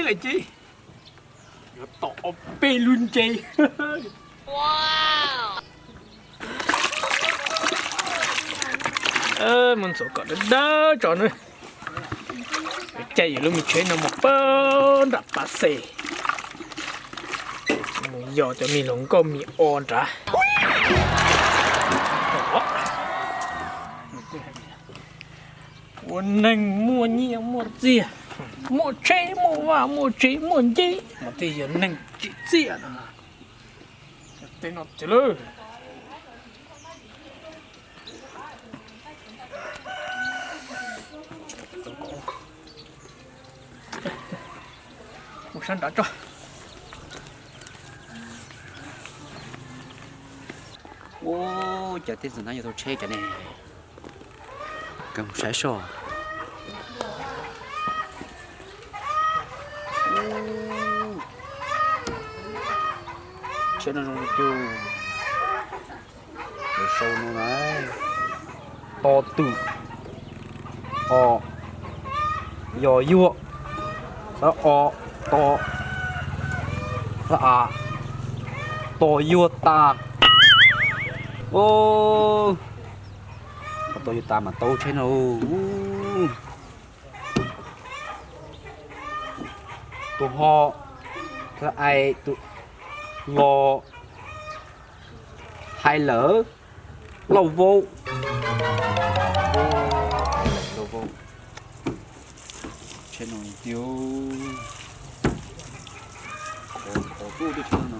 Ces yuav tom ob peb lub nce. Mus ntxuav kom dawb dawb tso na. Caij yus lub me tsheb no mus pab nram Pav Xes, mus yos cov me hluas nkauj me o nrad. Ua neeg muaj nyiaj muaj txiag, muaj tsheb muaj vaj muaj tsev muaj nceb mas thiaj yog neeg tsim txiaj no. Tej no tiag lawm. Mus sab nrad tso. Ua cas tej ntxwg nab yuav tau tsheb cov ne? Kawg mus saib soj. Tsheb no zoo li cas? Sau no na. To twm, o, yos yuag, xab o, to, xab a, to yuag tas. Ov, to yuag tas mas tau tsheb no. Tus ho, xab ai, tus lo, hais lawm, lauj vaub. Lauj vaub. Tsheb no tiag. Qhov, qhov tuaj tej tsheb no,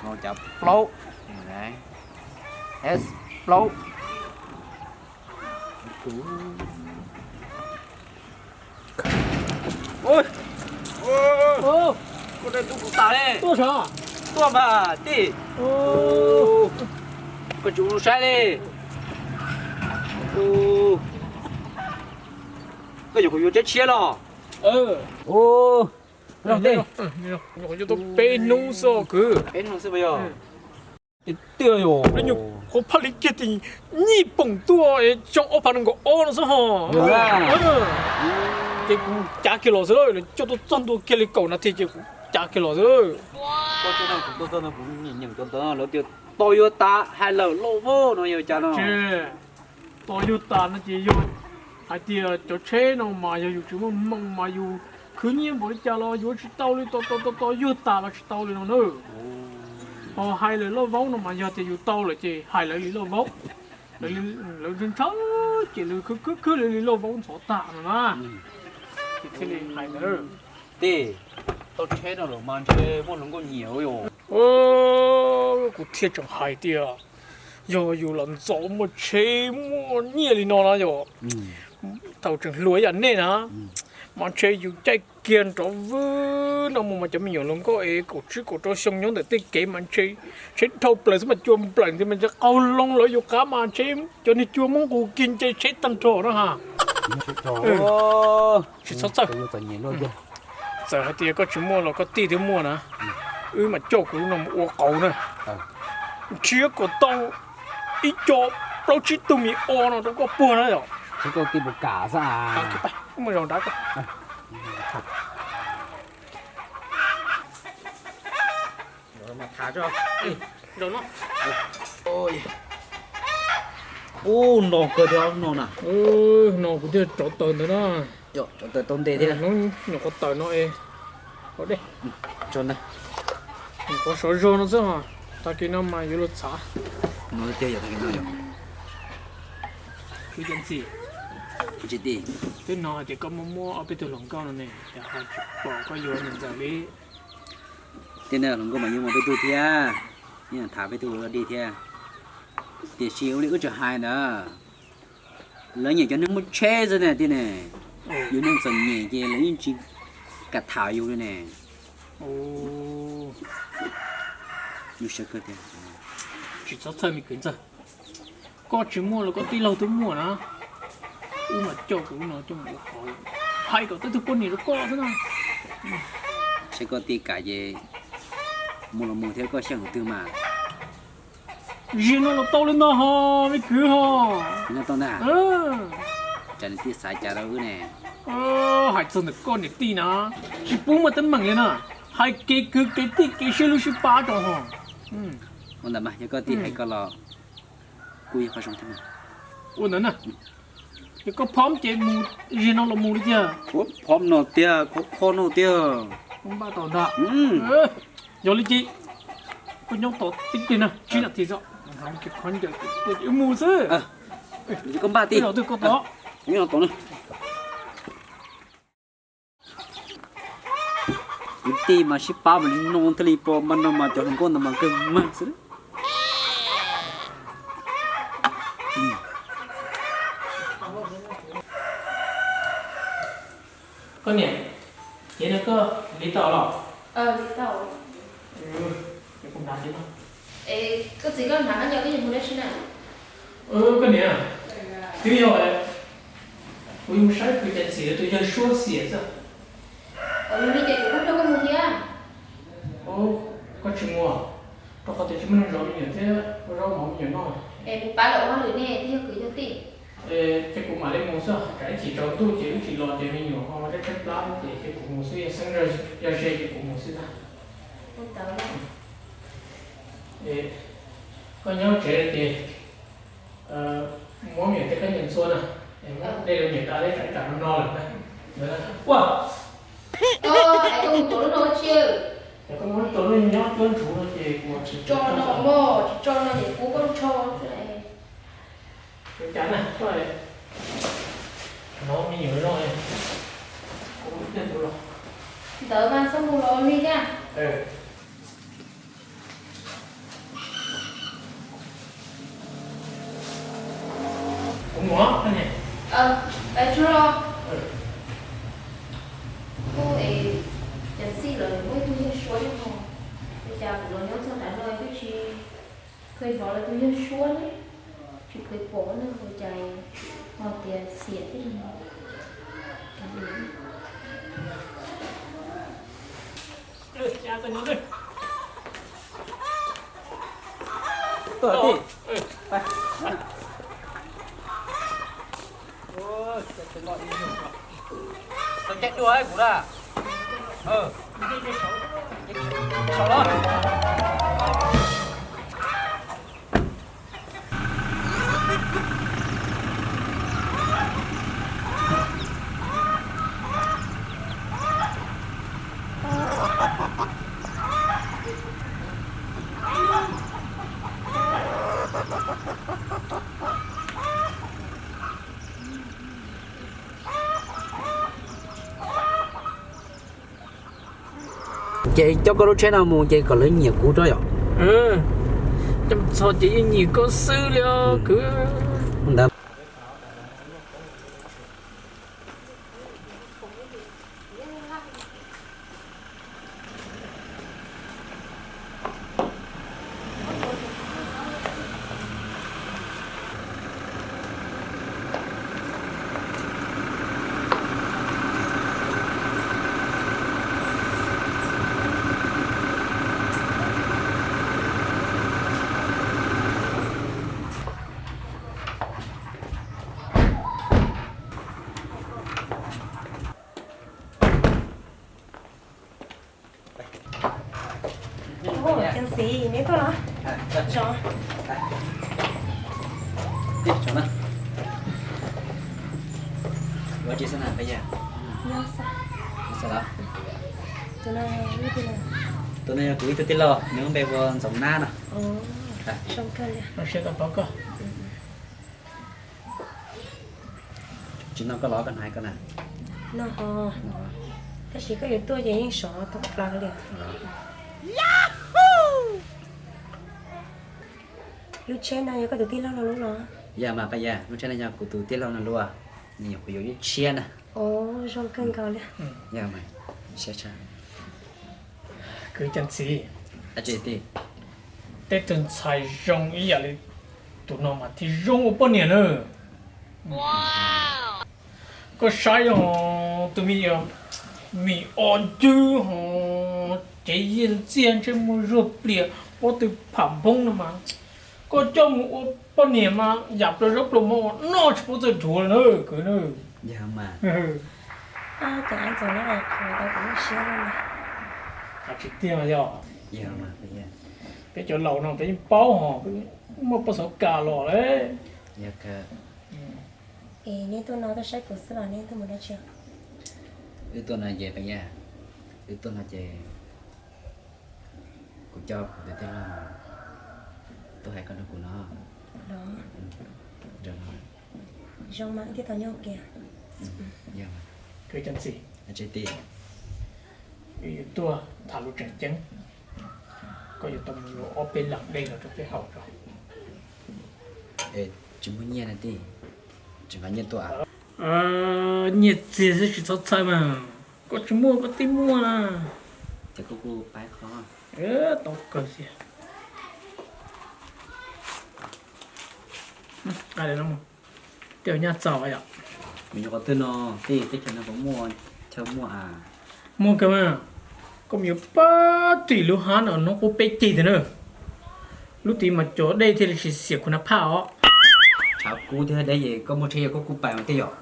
no cav plaub, S plaub. Koj dai tub kuv tas li. Tuaj mas tij. Koj tsis ua lus saib li. Koj yuav kuv yuav tsheb tshiab los? Peb hnub xwb kwv. Peb hnub xwb yog. Tiag tiag yog. Nyuam qhuav phaj li kiag tim nyij poom tuaj es xyoo ob phav nees nkaum ob no xwb ho. Ces kuv cav kiag los xwb lawm, lawv coj tuaj txog ntua kiag li kaum nas this ces kuv cav kiag los xwb lawm. Kuv nyeem nyeem cov ntawd lawv tias Toyota Hilux lauj vaub no yog cas no? Toyota no ces yog hais tias cov tsheb no mas yog yus tsis muaj hmoo mas yus khwv nyiaj npaum li cas los yuav tsis tau li, tos tos tos yuag tas los tsis tau li no na. Ho Hilux lauj vaub no mas yog tias yus tau lawm ces hais lawv li lauj vaub. Lawv ntshaw ntshaw ces lawv khwb khwb khwb lawv li lauj vaub ntxhov tas no na. Ces thiaj li hais ntawd. Tej tau tsheb no lawm mas ntshe muaj hluas nkauj nyiam yom. Kuv thiaj tseem hais tias yog yus los ntxov muaj tsheb muaj nyiaj li no na yom, thaum tseem hluas ib yam nej na, mas ntshe yus caij kiag nrov vwb no mus mas cov me nyuam hluas nkauj es kaum tsib kaum rau xyoo nyob ntawm tej kev mas ntshe tsheb dhau plaws xwb mas cua nplawm nti mas ntshe qaug loo lawv yus qab mas ntshe cov niag cua muab nqus kiag nce tsheb tag nrho no ha. Tsis txhob txhawj. Txawm hais tias koj tsis muaj los koj tij twb muaj na, wb mam coj kuv lub no mus ua qauv na. Nrhiav kom tau ib co plaub tsib tug me o no rau koj puag na yom. Mus zaum nrad koj. Ub, no kawg thiab no na. No kuv thiaj rauv taws ntawd na. Rauv taws tau nte thiab. Nyuam qhuav tawm no es, ua dej. Nyuam qhuav sov zog no xwb os, tag kis no mas yuav luag txhav. No tiag yog tag kis no yog. Kwv Cov Ntxim, twb hnov hais tias koj muaj muaj ob peb tug hluas nkauj no ne, cas ho tsis pom koj yuav niam ntxawm li? Tiag na, hluas nkauj mas yuav muaj peb tug thiab, yeej tham peb tug ua dej thiab. Tiam sis ua li wb tseem hais ntawd, lawv nyiam cov neeg muaj tsheb xwb na tij ne. Yus neeg txom nyem ces lawv yeej tsis kam tham yus li ne. Tsis txhob txhawj me kwv ntxawg, koj tsis muaj los koj tij laug twb muaj na. Wb mam coj kuv lub no coj mus ua qauv, hais kom tau tug poj niam rau koj xwb na. Saib koj tij kam ces mus los mus thiab, koj xyeej tus twg mas. Zim no los tau li no ho, me kwv ho. Tau ntag. Tsam nws tij xav cas rau wb ne. Hais txog ntawm koj niam tij na, tsis pub muaj teeb meem li na. Hais kev kwv kev tij kev sib hlub sib pab rau ho. Ua ntawd mas yog koj tij hais koj los kuj yog qhov zoo thiab mas. Ua ntawd na, yog koj phom ces mus, zaum no los mus li tiag. Phom no tiag, kho kho no tiag. Npaj tau ntag. Yog li ces koj nyob tos tib pliag na, tsib nas this xwb, ces kho ncaws wb mus xwb. Koj npaj tij. Los twg koj tos. Nyob tos na. Kwv tij mas sib pab mas li no thiaj li pom, npaj no mas cov hluas nkauj ntawd mas kawg mag xwb. Koj niam, ces no koj li tau los? Koj txiv koj hnav koj nco koj yuav mus dab tsi na? Koj niam, twb yog kuv yuav mus saib kuv cov txiv tus yawg suab xiam xwb. Yog li ces kuv kuj nrog koj mus thiab. Koj tsis mus, rau qhov tias tsis muaj neeg zov me nyuam thiab ua zaub mov me nyuam noj. Es kuv pab lawv ua hauj lwm ne, twb yog kwv yog tij. Ces kuv mam li mus xwb, tsam ib chim tsaus ntuj ces wb tsis los ces me nyuam ho tshaib tshaib plab ces, ces kuv mus xwb, yog xeeb yog ze ces kuv mus xwb ntag. Koj nyob tsev ces muab me nyuam tej khaub ncaws ntxhua na, muab dej rau me nyuam da thiab, tsam ib tsam no no lawm na. Ua, es koj mus tuav lub no tsi? Es koj muab tuav lub nyob cuab ntsuv no ces kuv tsis tso no mog, tsis tso no ces kub koj nrho. Ua cas na, koj no me nyuam no, kuv tus los. Ntawd mas txhob mus los ua li thiab. Kuv mus, tsuag los. Kuv es cov txij lawv muaj ib tug yawg suab thiab ho, ua cas kuv los nyob txog nram no twb tsis kheev hnov lawv tus yawg suab ne, tsis kheev pom ne, ua cas ho tias xiam thiab li. Tuaj tij. Tau caij dua kuv na. Saum los. Ces coj koj lub tsheb no mus ces kom lawv nyiam kuv tso yom. Coj mus txog ces yeej nyiam koj xwb li os kwv. Ntawd. Ua, Ceeb Xis, neb tuaj los? Zoo. Ua tsi xwb na Paj Yaj? Tus no yog kuv ib tug tij laug, nws lub npe hu ua Ntxoov Nab no. Zoo kawg li. Tsis no koj los koj hnav koj na. No ho. Tab sis koj yuav tuaj ces yeej sov tau plaws li. Lub tsheb no yog koj tus tij laug no lub los? Yog mas Paj Yaj, lub tsheb no yog kuv tus tij laug no lub, nws nyuam qhuav yuav lub tshiab na. Zoo kawg nkaus li. Yog mas, siab tshaj. Kwv Ceeb Xis, tej tug ntxhais zoo ib yam li tus no mas thiaj zoo ua poj niam na. Koj saib ho, tus me, me o cwb ho, cev yias ntxiag ntsej muag zuag plias, pob tw pham npoob no mas koj coj mus ua poj niam mas yam plaws zaub plaws mov uas noj tsis paub txawj dhuav li na kwv na. Yog mas, Cas Ab Ntxoog no qhuav tau kuv lub siab no. Tsis tiag yog, peb cov laus no peb yeej paub hos, muaj poj xauv kas los lawm. Es nej tuaj no tuaj saib kuv xwb los nej tuaj mus dab tsi? Wb tuaj no ces, wb tuaj no ces kuv coj kuv tus tij laug tuaj hais koj rau kuv no. Zoo mas wb thiaj tau nyob kiag. Kwv Cov Ntxim, wb yuav tuaj tham lus tseem ceeb, koj yuav tau mus yuav ob peb leeg dej los rau peb haus tso. Tsis muaj nyiaj na tij, tsis nqa nyiaj tuaj. Nyiaj txiag xwb tsis txhob txhawj mas, koj tsis muaj koj tij muaj na. Ces koj kuj pab qhov. Tau kawg xwb. Tej nyaj txaus yom. Mus nyuam qhuav twg no, tej teb chaws no puas muaj chaw muaj a? Muaj kawg mas, koj mus yuav pab tim lub hab no hnub qub peb ceg tiag na. Lub tid mas cov dej thiaj li tsis xiam kuv na phaj os. Tshav kub thiab deb es koj muaj tsheb yog koj kuj pais mas thiaj yom.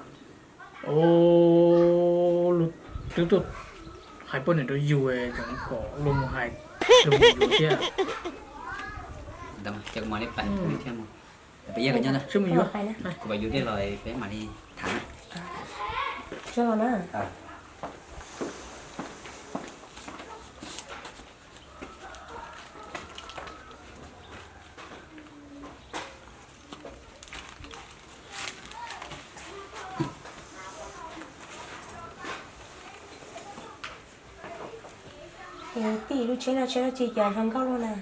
Twb tuaj hais poj niam rau yus, kom luag mus hais, luag mus yuav thiab. Ces kuv mam li pais thiab, peb yaj nyob na, kuv pais yuav dej los peb mam li tham na. Tij, lub tsheb no tsheb dab tsi cas zoo nkauj luaj na?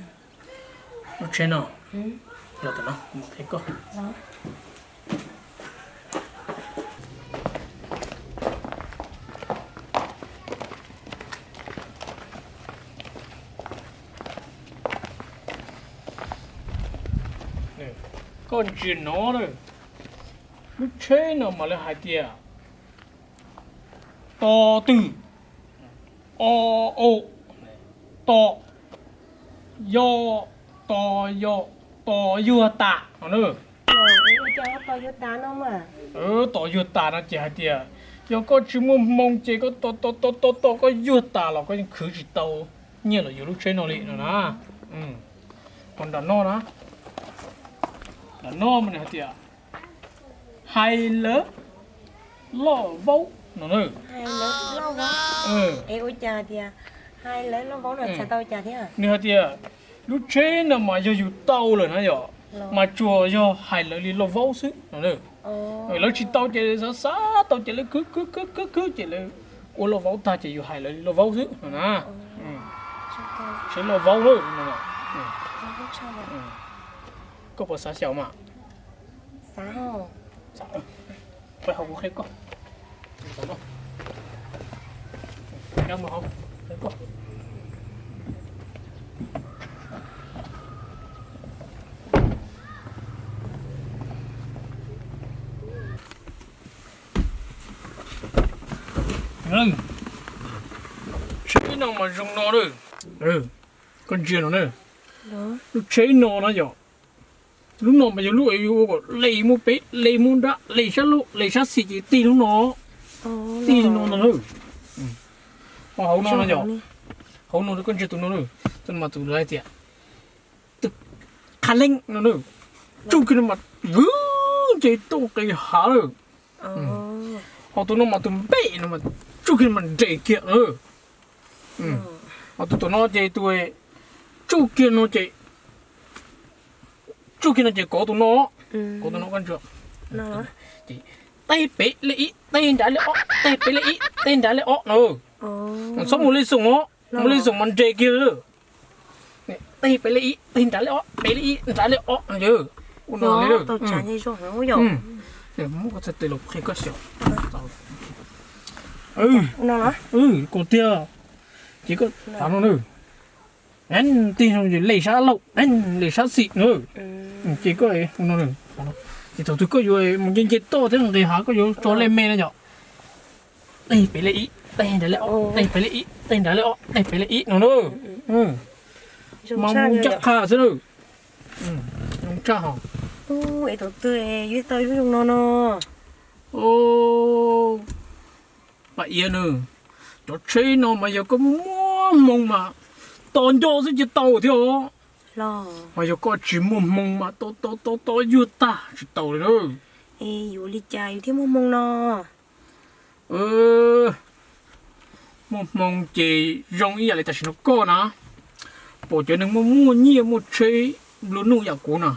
Lub tsheb no, los tom no kuv mam qhia koj. Koj ntsia no, lub tsheb no mas lawv hais tias to twg, o, o, to, yo, to, yo, to yuag tas no na. To yuag tas no ces hais tias yog koj tsis muaj hmoo ces koj to to to to to koj yuag tas los koj yeej khwv tsis tau nyiaj los yuav lub tsheb no li no na. Qhov nram no na, nram no mas nws hais tias hais lawv loj vaub no na. Ua cas tias hais lawv loj vaub no txhais tau cas thiab? Nws hais tias lub tsheb no mas yog yus tau lawm na yom, mas tsuas yog hais lawv li loj vaub xwb no na. Lawv tsis tau ces xav xav tau ces lawv khwv khwv khwv khwv khwv ces lawv ua loj vaub tag ces yus hais lawv li loj vaub xwb no na. Tsheb loj vaub lawm no. Koj puas xav xyaum mas? Peb hauv kuv qhia koj. Nyob mus hauv, qhia koj. Tsheb no mas zoo no na. Koj ntsia no na. Lub tsheb no na yom. Lub no mas yog lub uas yus ua kom le muab peb, le muab nrab, le sab laug, le sab xis ces tig lub no. Tig no no na. Ho hauv no no yom. Hauv no koj ntsia tus no na. Tus no mas tus lawv hais tias tus qha leej no na. Tsuj kiag no mas vwv nce toj nqis hav lawm. Ho tus no mas tus npem no mas tsuj kiag no mas nres kiag na. Ho tus tom no ces tus tsuj kiag no ces, tsuj kiag no ces kov tus no, kov tus no koj ntsia. Teg pem le ib, teg nrad le ob, teg pem le ib, teg nrad le ob no. Txhob mus li xoom os, mus li xoom mas nres kiag lawm. Teg pem le ib, teg nrad le ob, pem le ib, nrad le ob no. Ua no li lawm. Muab koj txhais tes los qhia koj xyaum. Koj tiag, ces koj thav no na. Tig no ces le sab laug, le sab xis na. Ces koj no, ces thaum twg koj yuav mus nce nce toj thiab nqis hav koj yuav tso lej me na yom. Teg pem le ib, teg nrad le ob, teg pem le ib, teg nrad le ob, teg pem le ib no na. Mas mus ncaj qha xwb na. Zoo tshaj hos. Es thaum twg yuav tau ib lub zoo no no? Iab na, cov tsheb no mas yog koj muaj muaj hmoo mas tos nco xwb ces tau thiab os. Mas yog koj tsis muaj hmoo mas tos tos tos tos yuag tag tsis tau li na. Yuav li cas yus thiaj muaj hmoo no? Muaj hmoo ces zoo ib yam li tam sim no koj na, pom cov neeg muaj muaj nyiaj muaj tsheb nplua nuj yam kuv no,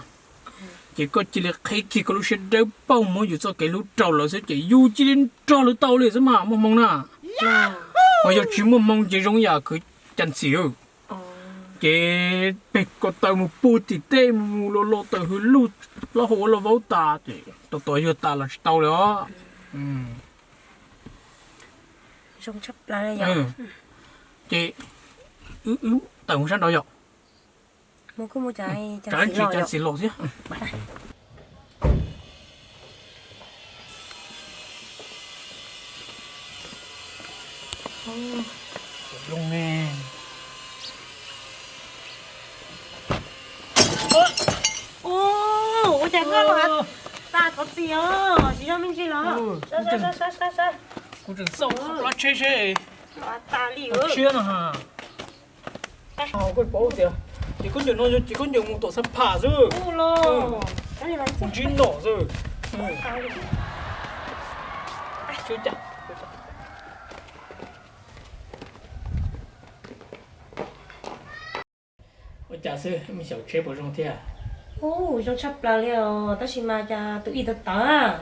ces koj cia li qhib kiag koj lub siab dawb paug muab yus txoj kev hlub rau lawv xwb ces yus cia li nrog lawv tau li xwb mas muaj hmoo na. Mas yog tsis muaj hmoo ces zoo ib yam kwv Cag Ntxim. Ces peg ko taw mus puag tim tej mus los los taws hws luj, los hauv ua los vaub tas ces tos tos yuag tas los tsis tau li os. Ces wb tawm mus sab nraud yom. Cag Ntxim los thiab. Ua cas koj los tas thov txim os, tsis yog me ntsis los? Kuv tseem xauj plab tsheb seb. Los tas li. Tshiab no ha. Koj paub tias ces khaub ncaws no yog ces khaub ncaws mus tom xab pham xwb. Kuv ntsib nom xwb. Ua cas xwb, me xyaum tsheb puas zoo thiab? Ub, zoo tshaj plaws li os, tab sis mas cas tus ib tawv tawv.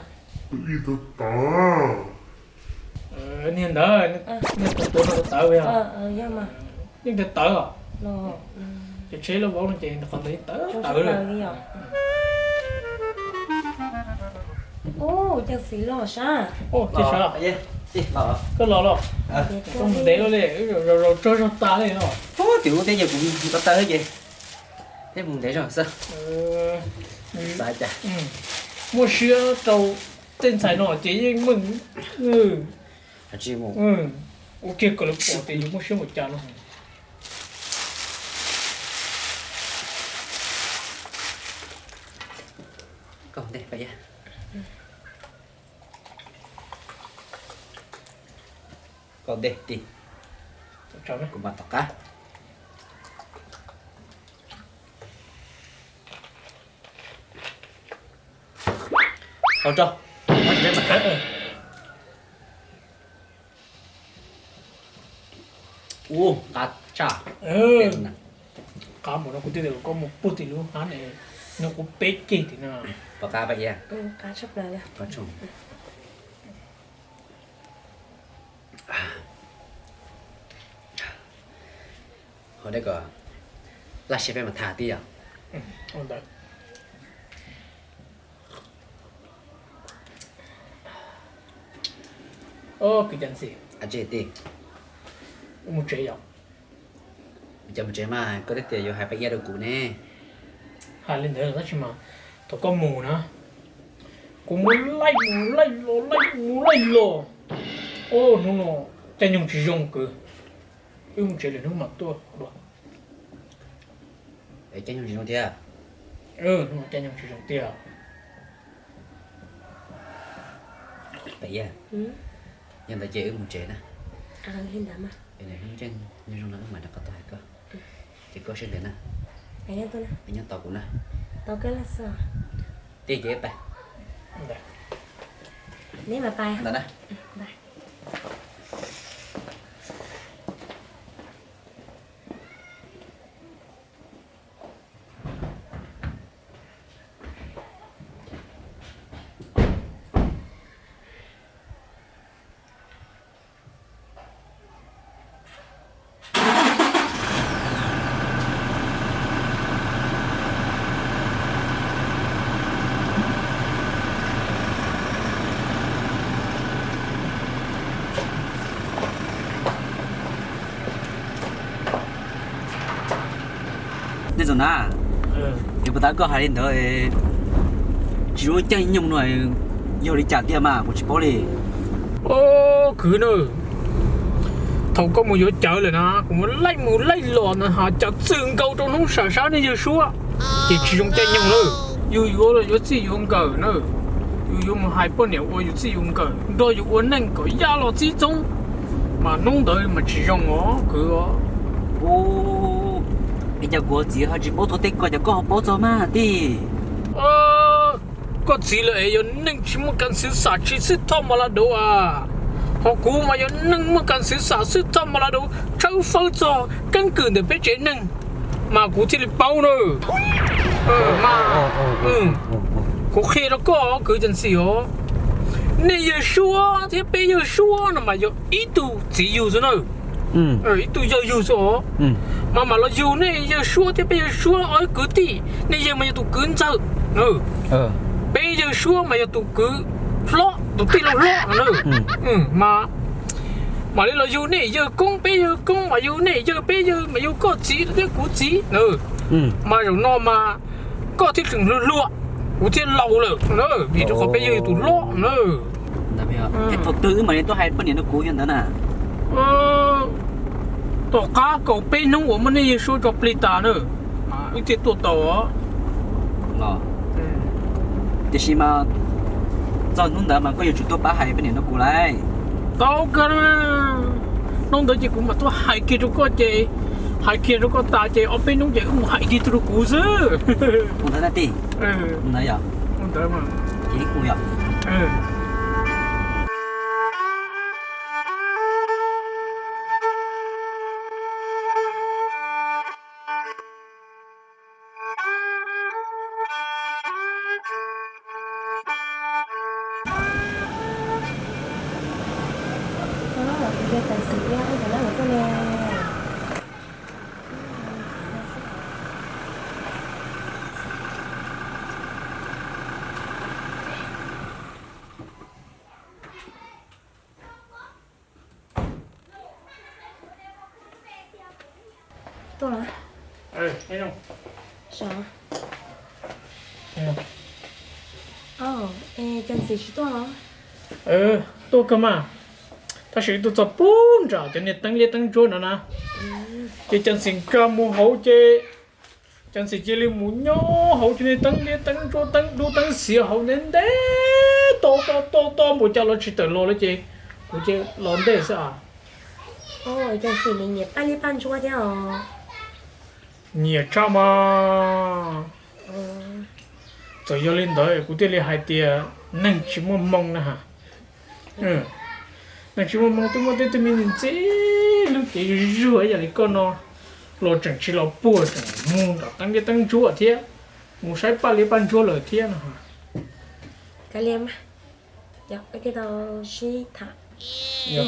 Tus ib tawv tawv. Niag ntawd, niag tus tuav no tawv tawv yog? Yog mas. Yeej tawv tawv os. Ces tsheb loj vauv no ces qhov ntawd yeej tawv tawv li. Ub, Cag Ntxim los sab. Koj los los. Koj mus ntev luaj li, zaus zaus tsaug zog tas li no. Tim ub teb ces kuv ko taw ces thiab mus ntev zog xwb. Xav cas muaj siab rau tej ntxhais no ces yeej meej. Ua kiag kom lawv pom tias yus muaj siab ua cas no. Koj ntej pais. Koj ntej ti. Kuv mam tom qab. Ua, qab tshaj. Qab npaum no kuv twb tias kom koj mus puag tim lub hab ne, no kuv peb ceg tim no. Pom qab pab iab. Ho deb kom laj siab peb mam tham tib yom. Kwv Cag Ntxim, mus tsev yom. Cov mus tsev mas koj twb tias yuav hais pab iab rau kuv ne. Hais li ntawd tab sis mas thaum koj mus na, kuv mus laij mus laij los laij mus laij los. Hnub no caij nyoog tsis zoo kwv, wb mus tsev lwm hnub mam tuaj dua. Caij nyoog tsis zoo tiag. Hnub no caij nyoog tsis zoo tiag. Pab iab, yog ntawd ces wb mus tsev na. Hnub caij nyoog zoo no wb mam rov qab tuaj hais koj. Ces koj siab ntev na. Nyob tos kuv na. Tij ces pab. Ntawd na. Nej txom na, es puas tab koj hais li ntawd, tsis zoo caij nyoog no, yog li cas tiag mas kuv tsis paub li. Kwv na, thaum koj mus yuav cawv lawm na, kuv mus laij mus laij los na has cas txwm nkaus rau hnub sam sab nej yawg suab, ces tsis zoo caij nyoog lawm. Yus yuav los yuav txij yuav nkawm na. Yus yuav mus hais poj niam ua yus txij yus nkawm nrog yus ua neej kom yaj los txib txoob, mas hnub ntawd mas tsis zoo os kwv. Ua, es cas kuv txiv ho tsis paub txog tej ko, cas koj ho paub txog mas tij? Koj txiv lawv es yog neeg tsis muaj kas xwv xam tsis xwb thoj mas la dauv a, ho kuv mas yog neeg muaj kas xwv xam xwb thoj mas la dauv, tshawb fawb txog keeb kwm ntawm peb tsev neeg, mas kuv thiaj li paub na. Mas kuv qhia rau koj kwv Cees Xis os, nej yawg suab thiab peb yawg suab no mas yog ib tug txiv yug xwb na, ib tug yawg yug xwb os. Mas mam los yug nej yawg suab thiab peb yawg suab ob kwv tij, nej yawg mas yog tus kwv ntxawg, peb yawg suab mas yog tus kwv hlob, tus tij laug hlob no na. Mas mam li los yug nej yawg koob peb yawg koob, mas yug nej yawg peb yawg mas yug koj txiv thiab kuv txiv na. Mas zaum no mas koj thiaj tseem hluas hluas, kuv thiaj laus lawm na, vim rau qhov peb yawg yog tus hlob na. Thaum twg wb mam li tuaj hais poj niam rau kuv yog ntawd na? Tom qab kaum peb hnub uas muab nej yawg suab tso plig tas na, wb thiaj tuaj tau os. Tiam sis mas txog hnub ntawd mas koj yuav tsum tuaj pab hais poj niam rau kuv lauj. Tau kawg, hnub ntawd ces kuv mam tuaj hais kiag rau koj ces, hais kiag rau koj tas ces ob peb hnub ces wb mus hais kiag tuaj rau kuv xwb. Ua ntawd na tij. Ua ntawd yom. Ces ib kuv yom. Tuaj los? Sov. Ces Ntxwm tsis tuaj los? Tuaj kawg mas, tab sis wb tuaj txog pub nram cov niag teeb liab teeb ntsuab no na. Ces Ntxwm nkag mus hauv ces, Ntxwm cia li mus nyob hauv cov niag teeb liab teeb ntsuab teeb dub teeb xiav hauv ntev ntev to to to to npaum cas los tsis tawm los li ces kuv cia li los ntej xwb as. Ntxwm nws nyiam paj liab paj ntsuab thiab os. Nyiam tshaj mas. Txawm yog li ntawd kuv thiaj li hais tias neeg tsis muaj hmoo na ha. Neeg tsis muaj hmoo twb muaj tej tug me ntxim ntxim lub cev zuag zuag ib yam li koj no, los tseem tsis los puag tseem mus nram teeb liab teeb ntsuab thiab, mus saib paj liab paj ntsuab lawm thiab no. Kav liam mas, thiaj tau sib tham, thiab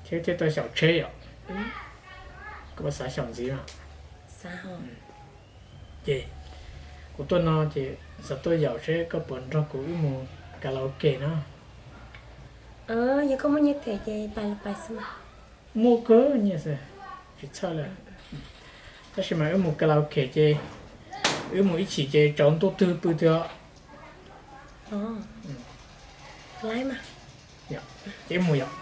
thiaj tau xyaum tsheb yom. Koj puas xav xyaum ntxiv mas? Ces kuv tuaj no ces xav tuaj yaum seb koj puas nrog kuv wb mus karaoke na. Yog koj muaj nyiaj them ces pais los pais xwb mas. Muaj kawg nyiaj xwb, tsis txhawj li. Tab sis mas wb mus karaoke ces wb mus ib chim ces tsaus ntuj twg pw twg os. Ces wb mus yom.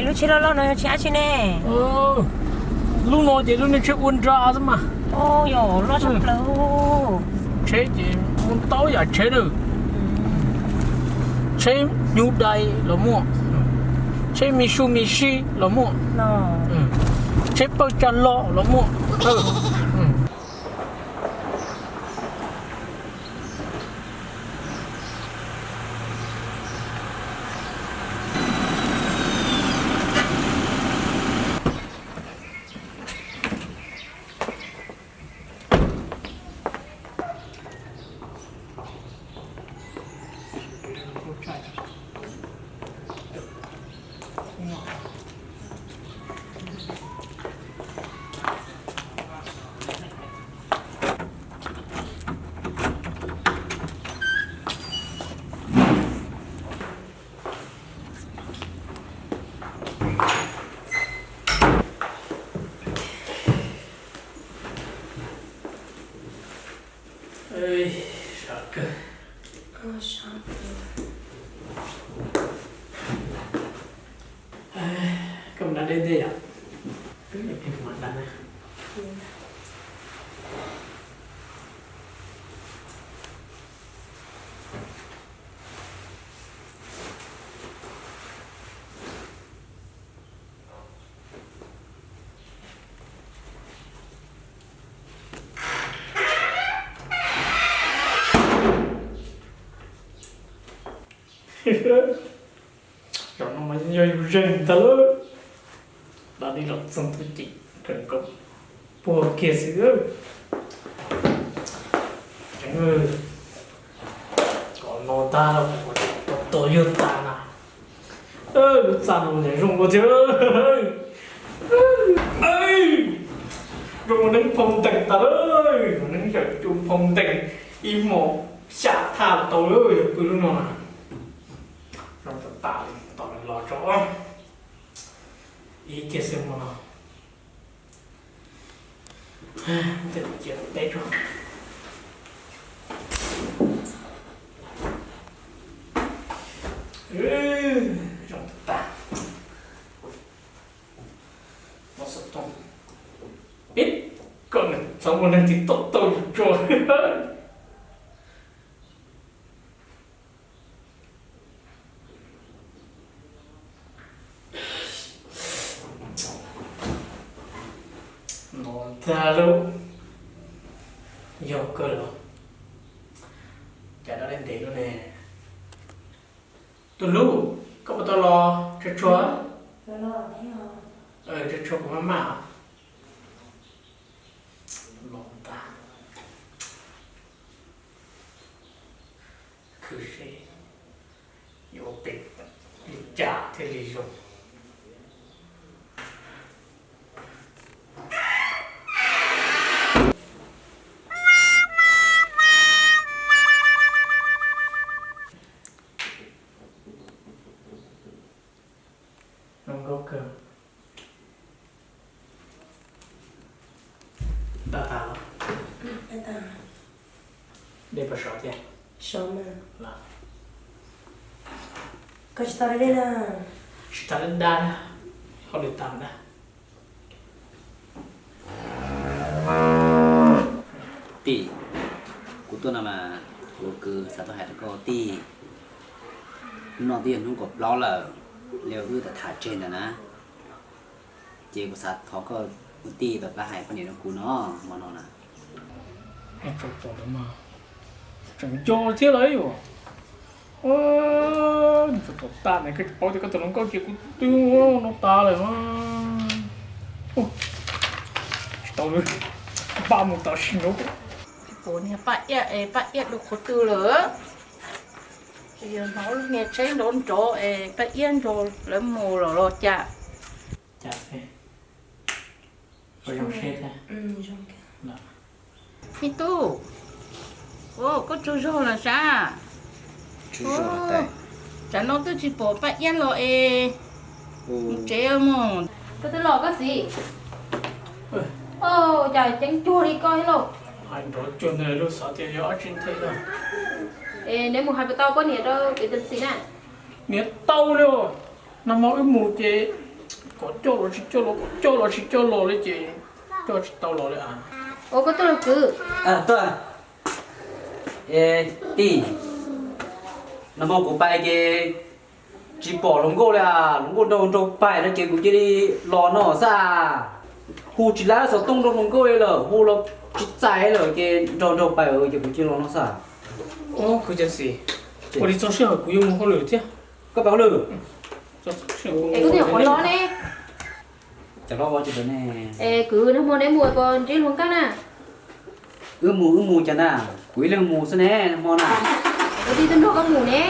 Lub tsheb loj loj no yog tsheb dab tsi ne? Lub no ces lub niag tsheb ua nra xwb mas. Yog loj tshaj plaws. Tsheb ces muaj ntau yam tsheb na. Tsheb hnyuv dai los muaj, tsheb Mitsubishi los muaj, tsheb pawg tsa lo los muaj. Sov kawg. Koj mus da dej ntej yom? Wb yuav pheej mam da na. Zaum no mas yog yus zeeg tag lawm. Da dej los txog tub ceem kawm nkaus puag kiag xwb. Tseev, kom no tag los ua tus yug tas na. Lub txaj no zoo ua thiab. Zoo ua neeb phoo ntees tas lawm, neeb yawm cu phoo ntees ib hmos xya thaj tau lawm yog pw lub no na. Zoo tas tas li, tos nws los tso ib kiag xwb hmo no. Cia peb tso. Zoo tas tas. Muab xov tooj pib kom nws txhob muaj neeg twg tuaj tau yus tso. No tag lawm, yog kawg los cas da dej ntev luaj ne. Tus hlub, koj puas tau los tsuag tsuag? Tsuag tsuag kuv maj maj. Los tas. Khwv seb yuav ua pem li cas thiaj li zoo. Zoo nkauj kawg. Tag tas los? Dej puas sov thiab? Koj tsis tau da dej na? Tsis tau da dej, hauj lwm tag na. Tij, kuv tuaj no mas kuv kwv xav tuaj hais rau koj tij. Hnub no twb yog hnub kaum plaub lawm, li wb tau tham tseg ntawd na. Ces kuv xav thov koj ua tij tau pab hais poj niam rau kuv no, hmo no na. Tau tom lawm mas tseem nco thiab lauj. Tau tom tag ne, koj tsis paub tias koj tus hluas nkauj ces kuv twb no tas lawm. Tsis tau li, npaj mus tam sim no. Pab iab, pab iab dua qhov twg lawm? Yog hnov niag tsheb nrov nrov es pab iab nrog lawv mus lawm los cas? Me tub, koj tsaug zog los sav? Tsam no twb tsis pom pab iab los es mus tsev mus. Koj twb los koj txiv? Cas ceeb cuag li koj thiab lauj? Hais nrov cuag ntawd lub xav tias yog dab tsi nthe na. Es neb mus hais puas tau poj niam rau kev cov txiv na? Niam tau li os. Nag hmo wb mus ces kom coj los tsis coj los, kom coj los tsis coj los li ces coj tsis tau los li as. Ua koj tuaj los kwv. Tuaj. Tij, nag hmo kuv pais ces tsis pom hluas nkauj li as, hluas nkauj nraug nraug pais no ces kuv cia li los no xwb. Hu tsis laib xov tooj rau hluas nkauj li lawm, hu los tsis txais lawm ces nraug nraug pais ces kuv cia li los no xwb. Kwv Ceev Xwm, ua li txog sij hawm kuv yuav mus hauj lwm thiab. Koj pais hauj lwm? Es koj twb nyuam qhuav los ne. Cov hlob ua tsis tau ne. Es kwv, nag hmo neb mus puas ntsib hluas nkauj na? Wb mus, wb mus cas na, kuv ib leeg mus xwb ne nag hmo na. Kuv twb nrog koj mus ne.